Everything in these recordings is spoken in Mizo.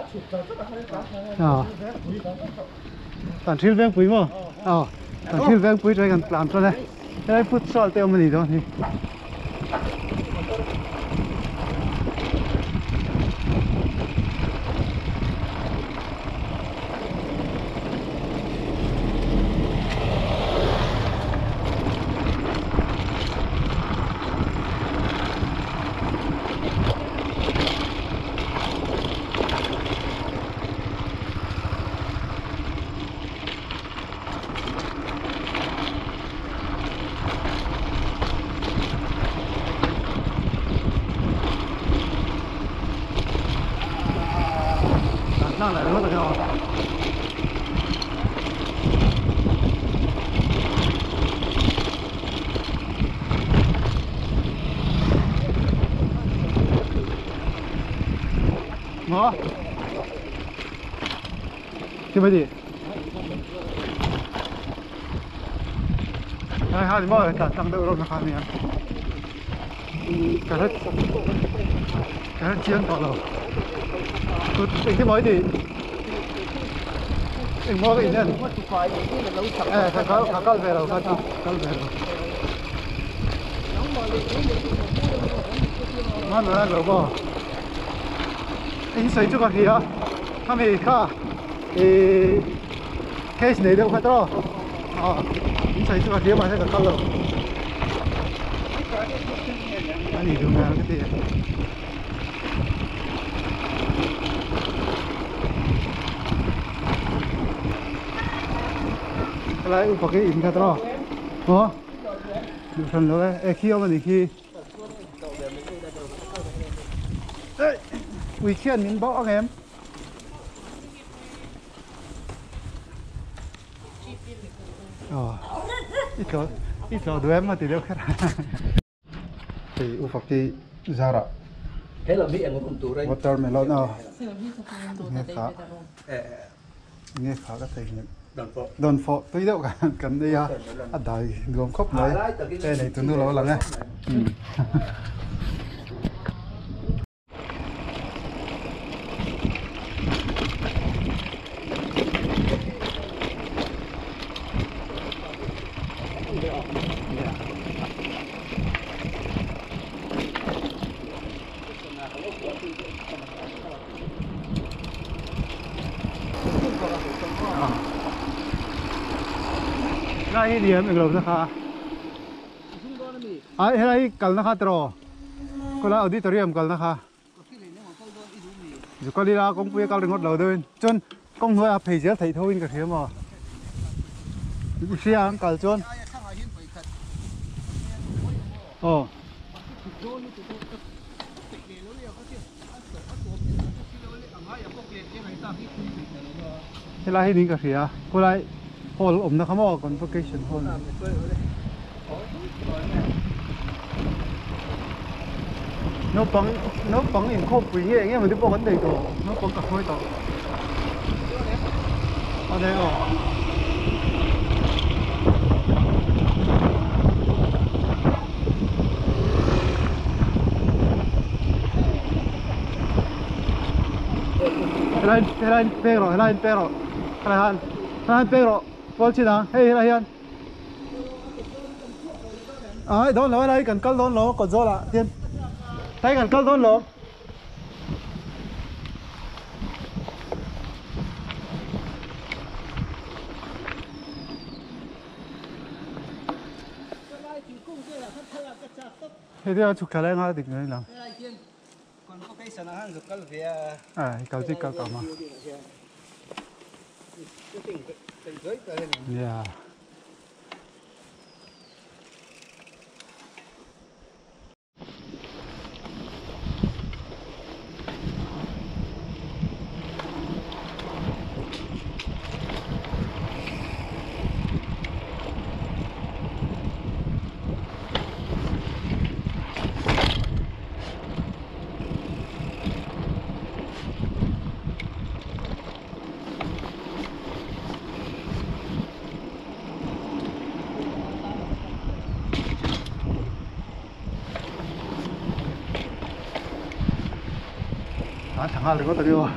À. Tàn thil veng pui maw? Ờ. Tàn thil veng pui trai kan tlan tran e. Helai futsal te awm a nih dawn hi. Maw? Ti mai di? Hai ha ni maw tlan tlang deuh rawh na kha nia. Ka hre ka hre chiang tawh lo. Tut engtin maw i tih? Eng maw ka in en? Eh ka kal ka kal ve lo ka kal ve lo. Man lo maw? In sawi chu ka hria khami kha ih case nei deuh kha tawh aw in sawi chu ka hria mahse ka kal lo a ni duh hmel ka ti helai upa khi in kha tawh aw duh hran lo e e khi awm a nih khi. Ui khian min bauh ang em? Ờ, ít lo ít lo duh em a ti deuh kher. Hei u Faki zara watermelon a nge kha nge kha ka thei nghilh dawnfawh tui deuh kan nei a a dai nuam khawp mai e nei tunu lo lang e. Helai hi liam englo na kha ai helai hi kalna kha tiraw khawlai auditorium kalna kha Zukalila kawngpui a kal ringawt lo deuhin chuan kawng hnuai a phei zel theih tho in ka hria maw i hria ang kal chuan aw. Helai hi niin ka hria khawlai hall awmna kha maw convocation hall naupang naupang inkhawmpui nge eng emaw te pawh kan nei tawh naupang ka hruai tawh awle aw. Helai helai pek rawh helai pek rawh helai han helai pek rawh pawl chin ang hei helai hian ai dawn lo helai kan kal dawn lo kawt zawlah hian helai kan kal dawn lo. Hei te chhuk thla lai anga dik mai lang. À kal chi kal tawh ma. Yeah. nghal ringawt ang emaw.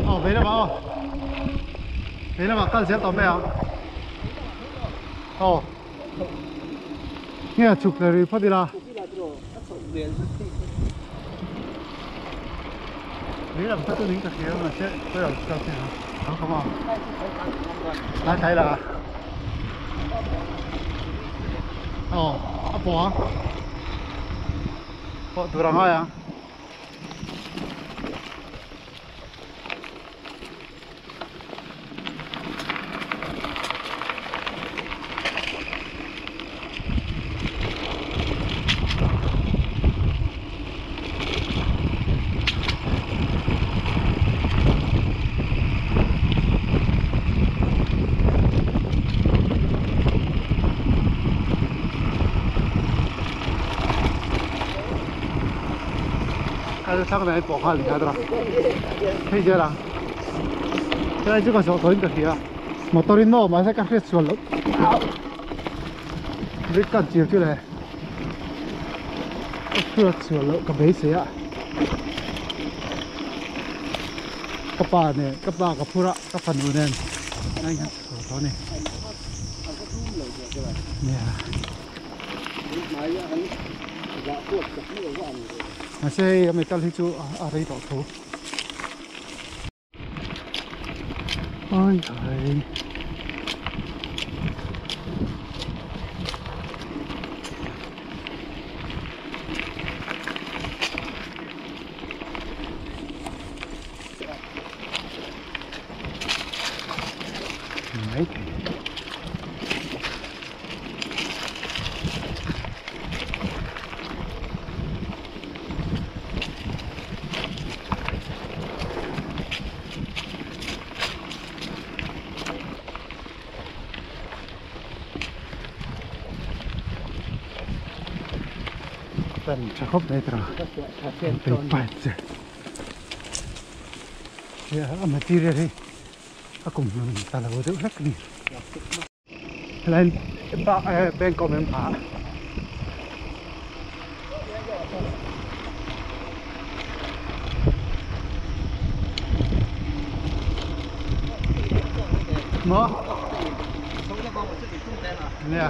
Aw vei lamah aw vei lamah kal zel tawh mai ang aw nge a chhuk leh rih phawt ila vei lam kha chu ning ka hria mahse khawi ah kal thei ang ang khawm a lai thlai la aw a pawh a pawh tur a ngai ang. Kal thlang nen pawh nghal ni a hei zel ang helai chu ka zawh tawhin ka hria motor in maw mahse ka hriat sual loh brick kan chil chu le ka hriat sual loh ka beisei a ka pa nen ka pa ka phur a ka fanu nen a in chho tawh a ni nia. Mahse hei a metal hi chu a rei tawh tho. Ai ai. Mai thei. Tan tha khawp mai tawh a pipe che a material hi a kum hlun ta lo deuh hlek a ni. Helai bank awm em phah. Maw? Nia.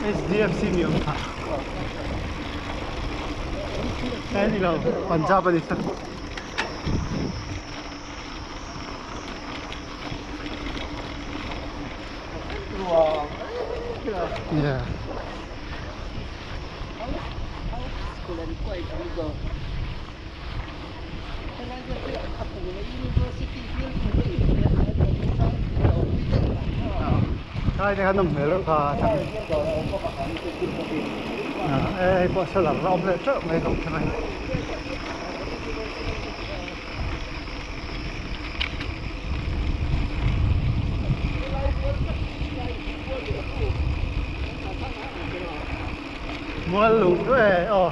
HDFC ni awm phah. He ni lo Punjab a ni. Yeah. Khai te khan nawm hmel reuh kha thang hei pawh solar a awm leh teuh mai hlawm kher a ni. Mual luh duah e aw.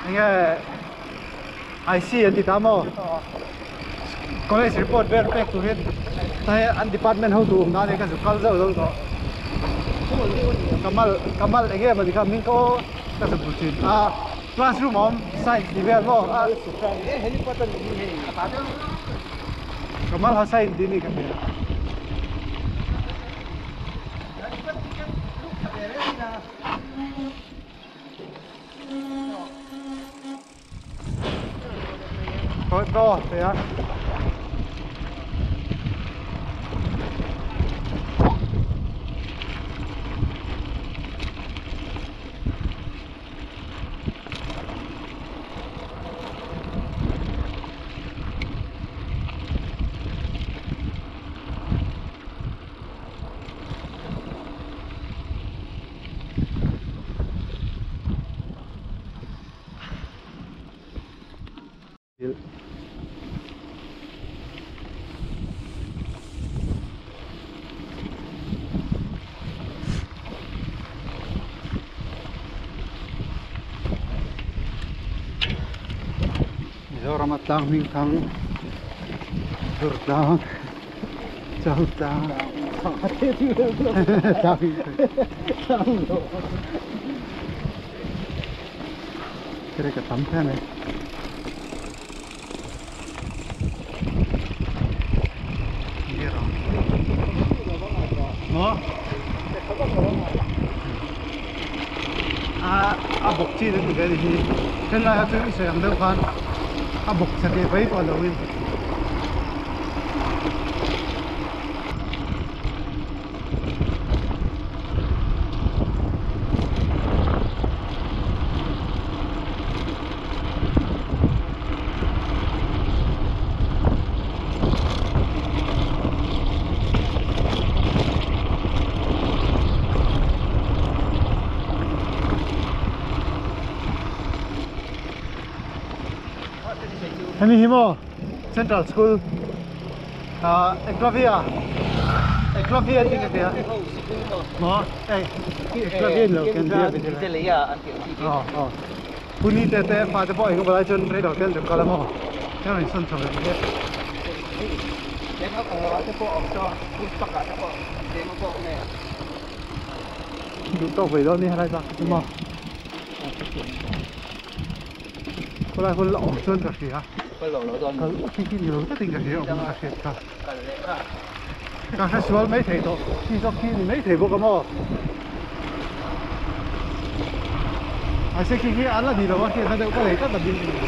Enge IC an ti ta maw? College report vel pek turin hei an department hotu awm nan hi ka zuk kal zauh zauh tawh. Kamal Kamal enge mawni kha hming pawh ka zuk bu thin a classroom a awm science tih vel maw Kamal Hussain tih ni ka hria. Thôi to thế á. Mizoram a tlang hming thang Durtlang Chautlang Tlang Cái đây cả tấm thế này. Nó à à bọc chi đến cái gì thế này chú ý xem đâu khan à bọc sẽ cái váy còn đâu Hemi hi maw Central School Eklavia Eklavia tih ka tia maw hei Eklavia ni lo Kendriya Vidyalaya Puni te te fa te pawh eng emaw lai chuan rei lo te an zuk kal a maw chuan rawn insawn chho leh hle. Duh tawk ve dawn ni helai bak hi chu maw. Khawlai hun la awm chuan ka hria kal khi khi ni lo takin ka hria awm ka hriat kha ka hre sual mai thei tawh khi zawk khi ni mai thei bawk a maw mahse khi khi an la ni lo a hriatna deuh ka nei tlat a building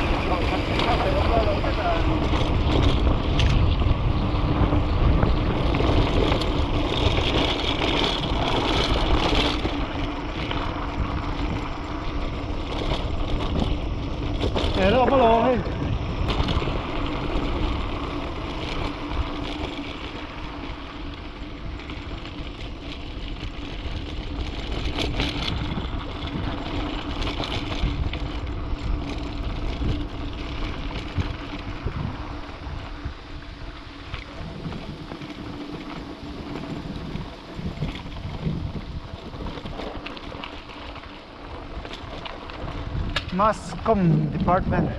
Hello, hello, hey. Mass Com Department.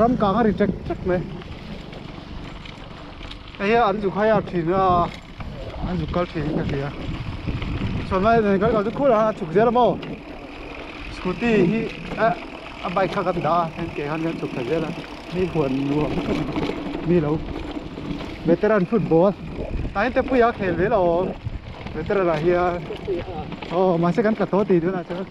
Ram kang a ri ṭek ṭek mai hei hi an zuk hai a ṭhin a an zuk kal ṭhin in ka hria chuan lai nen kan kal chu khur ah a chhuk zel a maw scooty hi a bike kha kan dah a heng ke khan kan chhuk thla zel a mi huan nuam mi lo veteran football tah hian te puia a khel ve lo veteran ah hian aw mahse kan tla tawh tih tunah chuan.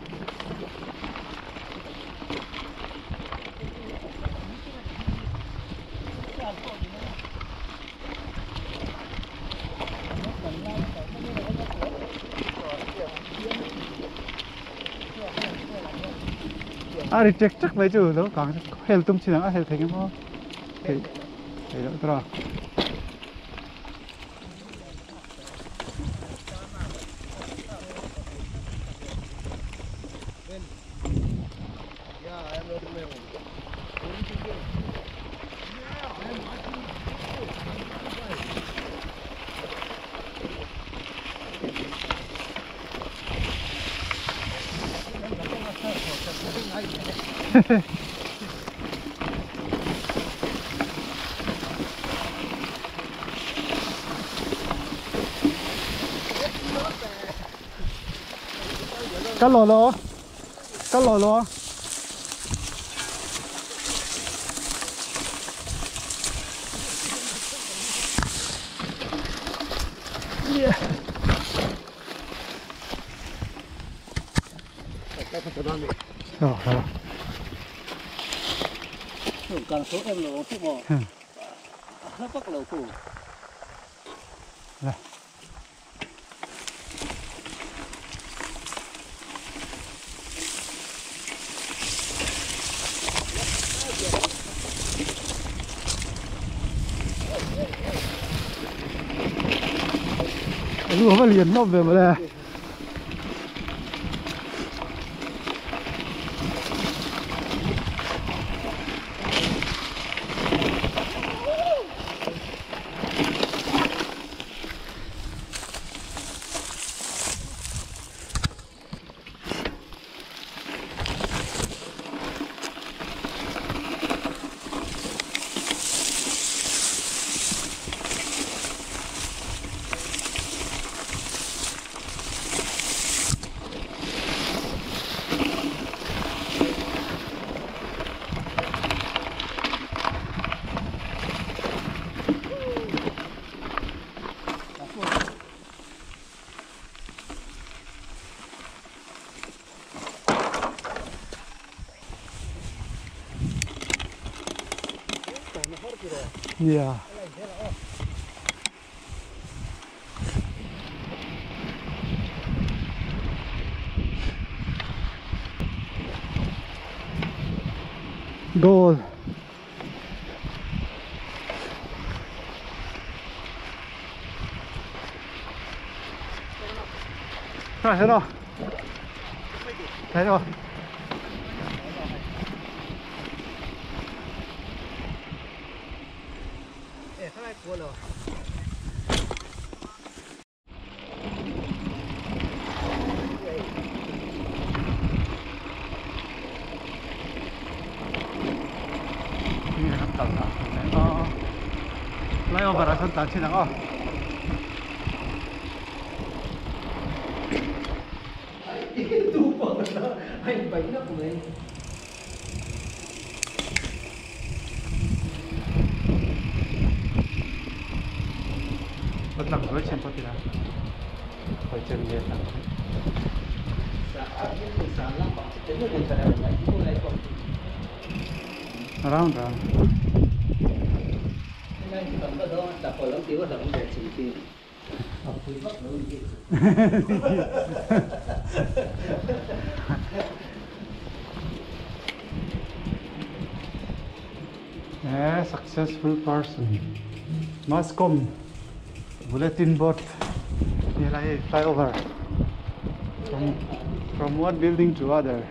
A ri ṭek ṭek mai chu lo kang chu hel tum chin ang a hel thei ngemaw theih theih loh tur a. Cá lò lò cá lò lò Yeah. Rồi, rồi. Càng số em là phụ bò. Nó bắt đầu phụ. Rồi. Lu va lian hlawm ve mawle. Yeah. Goal. Rồi, thế rồi. Thế rồi. Flyover ah chuan tlan thin ang aw. Bắt lặng với trên có tiền phải chân nhẹ lặng round round. A successful person must come bulletin board flyover from one building to other.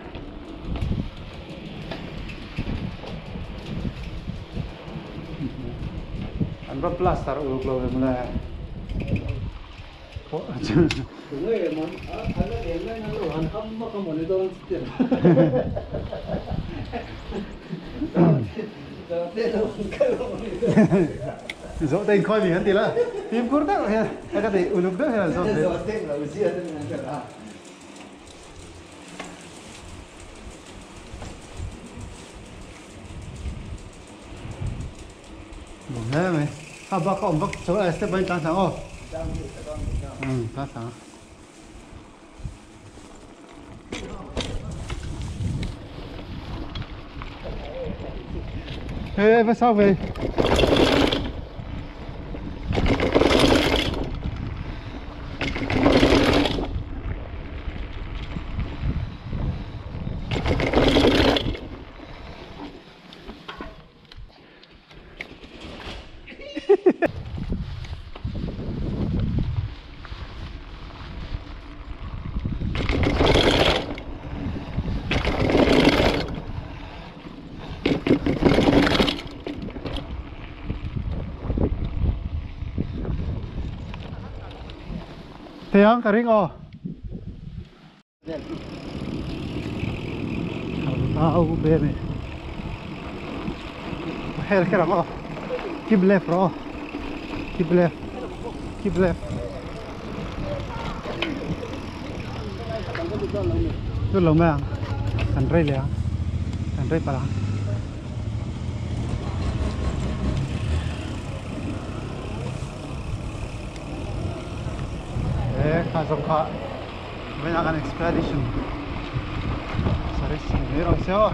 An va plaster uluk lo ve mawle. Zawh te inkhawi mi han ti la fimkhur deuh hian a ka ti uluk deuh hian an zawt ve. Nuam hle mai a bak a awm vak chho a step a in tlan thla ang aw umm tlan thla ang. Ê va sao về. Thei ang ka ring aw. Au be me. Hel kher ang aw. Keep left rawh aw. Keep left. Keep left. Lut lo mai ang. Kan rei leh ang. Kan rei palh ang. He kha zawng kha vawiinah kan expedition service ni mai rawh se aw.